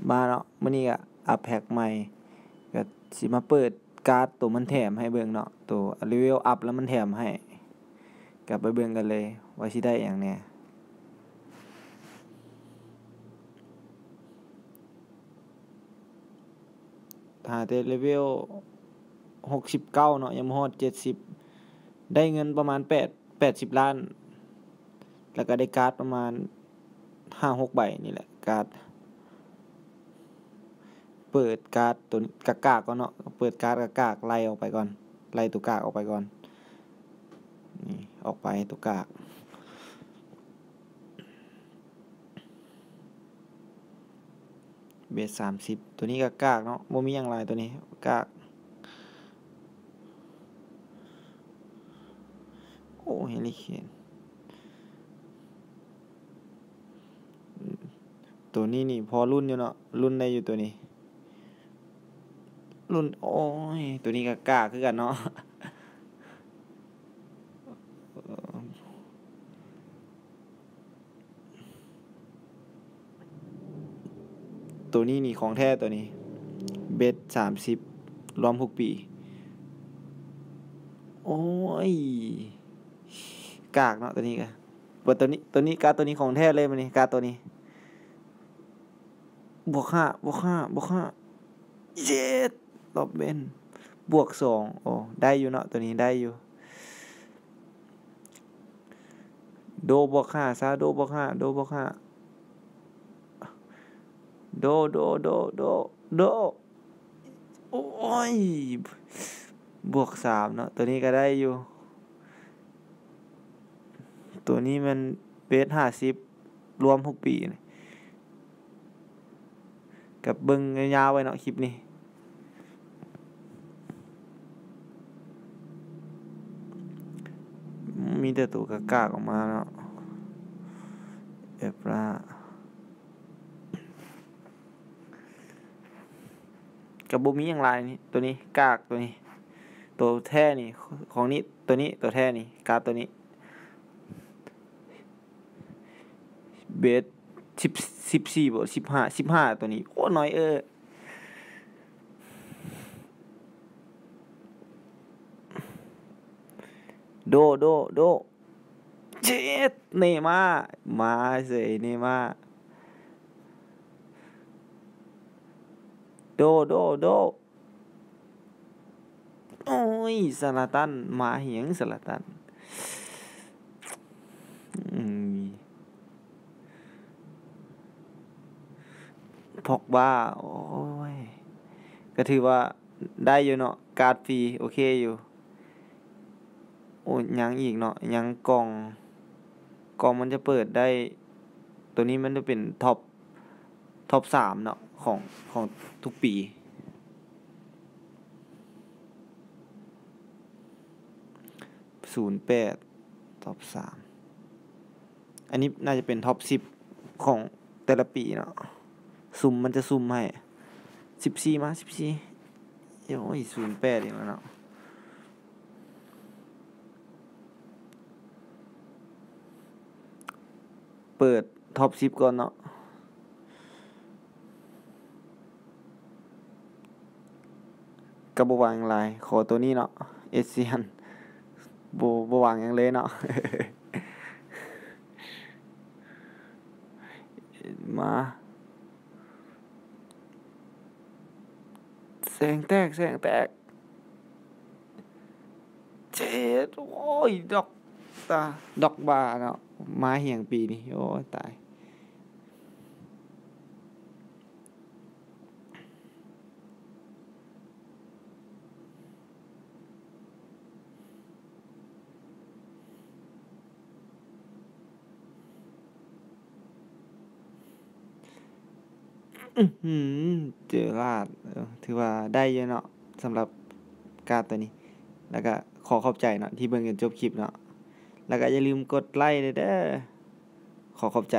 ມາເນາະ ມື້ນີ້ກະອັບແພັກໃໝ່ ກະຊິມາເປີດກາດໂຕມັນແຖມໃຫ້ເບິ່ງເນາະ ໂຕເລເວວອັບແລ້ວມັນແຖມໃຫ້ ກະໄປເບິ່ງກັນເລີຍວ່າຊິໄດ້ຫຍັງແດ່. ຫາແຕ່ເລເວວຫົກສິບເກົ້າເນາະ ຍັງບໍ່ຮອດເຈັດສິບ ໄດ້ເງິນປະມານແປດ ແປດສິບລ້ານ ແລ້ວກະໄດ້ກາດປະມານຫ້າຫົກໃບນີ້ແຫຼະ ກາດ ເປີດກາດໂຕກາກໆກ່ອນເນາະ ເປີດກາດກາກໆ ໄລ່ອອກໄປກ່ອນ ໄລ່ໂຕກາກອອກໄປກ່ອນ ນີ້ ອອກໄປໂຕກາກ. ເບດສາມສິບ ໂຕນີ້ກະກາກເນາະ ບໍ່ມີຫຍັງຫຼາຍໂຕນີ້ ກາກ. ໂອ້ ແຮລິເຄນ ໂຕນີ້ນີ້ພໍລຸ້ນຢູ່ເນາະ ລຸ້ນໄດ້ຢູ່ໂຕນີ້ ລຸ້ນ ໂອ້ຍ ໂຕນີ້ກະກາກຄືກັນເນາະ. ໂຕນີ້ນີ້ຂອງແທ້ໂຕນີ້ ເບດສາມສິບ ລວມທຸກປີ. ໂອ້ຍ ກາກເນາະໂຕນີ້ກະ ເປີດໂຕນີ້ ໂຕນີ້ກາດໂຕນີ້ຂອງແທ້ເລີຍມື້ນີ້ ກາດໂຕນີ້ ບວກຫ້າ ບວກຫ້າ ບວກຫ້າ ເຢັດ ລອບເບນ ບວກສອງ ໂອ້ ໄດ້ຢູ່ເນາະ ໂຕນີ້ໄດ້ຢູ່. ໂດບວກຫ້າຊະ ໂດບວກຫ້າ ໂດບວກຫ້າ ໂດ ໂດ ໂດ ໂດ ໂດ ໂອ້ຍ ບວກສາມເນາະ ໂຕນີ້ກະໄດ້ຢູ່ ໂຕນີ້ແມ່ນເບດຫ້າສິບ ລວມຫົກປີ ກະເບິ່ງຍາວໆໄວ້ເນາະ ຄລິບນີ້ ມີແຕ່ໂຕກາກໆອອກມາເນາະ ເອບຣາ ກະບໍ່ມີຫຍັງຫຼາຍນີ້ ໂຕນີ້ກາກ ໂຕນີ້ ໂຕແທ້ນີ້ ຂອງນີ້ ໂຕນີ້ ໂຕແທ້ນີ້ ກາກໂຕນີ້ ເບດສິບ ສິບສີ່ບໍ ສິບຫ້າ ສິບຫ້າ ໂຕນີ້ ໂອ້ ນອຍເອີ ໂດ ໂດ ໂດ ເຈັດ ເນມາ ມາເສີຍ ເນມາ ໂດ ໂດ ໂດ ໂອ້ຍ ສະລາຕັນ ມາຫຍັງສະລາຕັນ ອືມ ພັອກບາ ໂອ້ຍ ກະຖືວ່າໄດ້ຢູ່ເນາະ ກາດຟຣີ ໂອເຄຢູ່. ໂອ້ ຍັງອີກເນາະ ຍັງກ່ອງ ກ່ອງມັນຈະເປີດໄດ້ ໂຕນີ້ມັນຈະເປັນທັອບ ທັອບສາມເນາະ ຂອງ ຂອງທຸກປີ ສູນແປດ ທັອບສາມ ອັນນີ້ໜ້າຈະເປັນທັອບສິບຂອງແຕ່ລະປີເນາະ ຊຸ່ມ ມັນຈະຊຸ່ມໃຫ້ ສິບສີ່ ມາ ສິບສີ່ ໂອ້ຍ ສູນແປດອີກແລ້ວເນາະ ເປີດທັອບສິບກ່ອນເນາະ ກະບໍ່ຫວັງຫຍັງຫຼາຍ ຂໍໂຕນີ້ເນາະ ເອຊຽນ ບໍ່ ບໍ່ຫວັງຫຍັງເລີຍເນາະ ມາ ແສງແຕກ ແສງແຕກ ເຈັດ ໂອ້ຍ ດັອກຕາ ດັອກບາເນາະ ມາຫຍັງປີນີ້ ໂອ້ຍ ຕາຍ. ອືຫື ເຈີລາດ ເອີ ຖືວ່າໄດ້ຢູ່ເນາະ ສຳລັບກາດໂຕນີ້ ແລ້ວກະຂໍຂອບໃຈເນາະ ທີ່ເບິ່ງຈົນຈົບຄລິບເນາະ ແລ້ວກະຢ່າລືມກົດໄລ້ແດ່ເດີ ຂໍຂອບໃຈ.